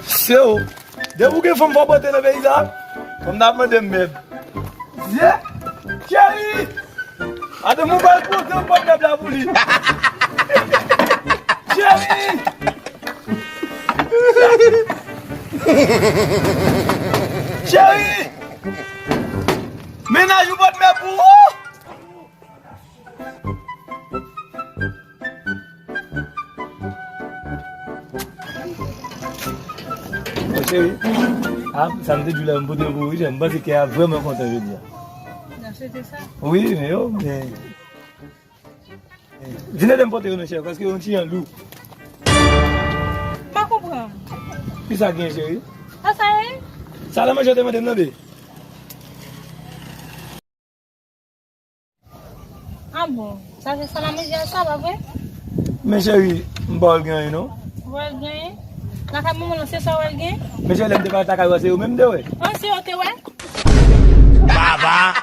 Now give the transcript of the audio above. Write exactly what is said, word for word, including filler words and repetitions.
Se w. Depi w gen fanm fò pote nan peyi sa. Fanm nan ap mande m mèb. Zye! Cheri! Atann, mwen pral poze yon pòt mèb la pou li. Cheri! Cheri! Mennaj ou pot mèb pou ou! Mon cheri, ah, sa m te di w la, m pote yo pou ou, wi, m panse kè a vrèman kontan jodi a. Nan se te sa? Wi, men yo, men. Vin ede m pote yo non, cheri, paske yon ti jan lou. M pa konprann. Ki sa gen, cheri? Sa sa ye? Sa la manje w te mande m nan, be. Ah bon, sa se sa la manje a sa, pa vre? Men cheri, m pa wè l gen anyen non. Ou wè l gen anyen? Lakay manman lan se sa ou wè l gen? Men cheri, lè m te pale lakay ou a, se yo menm m te wè. An, se yo te wè? Baba!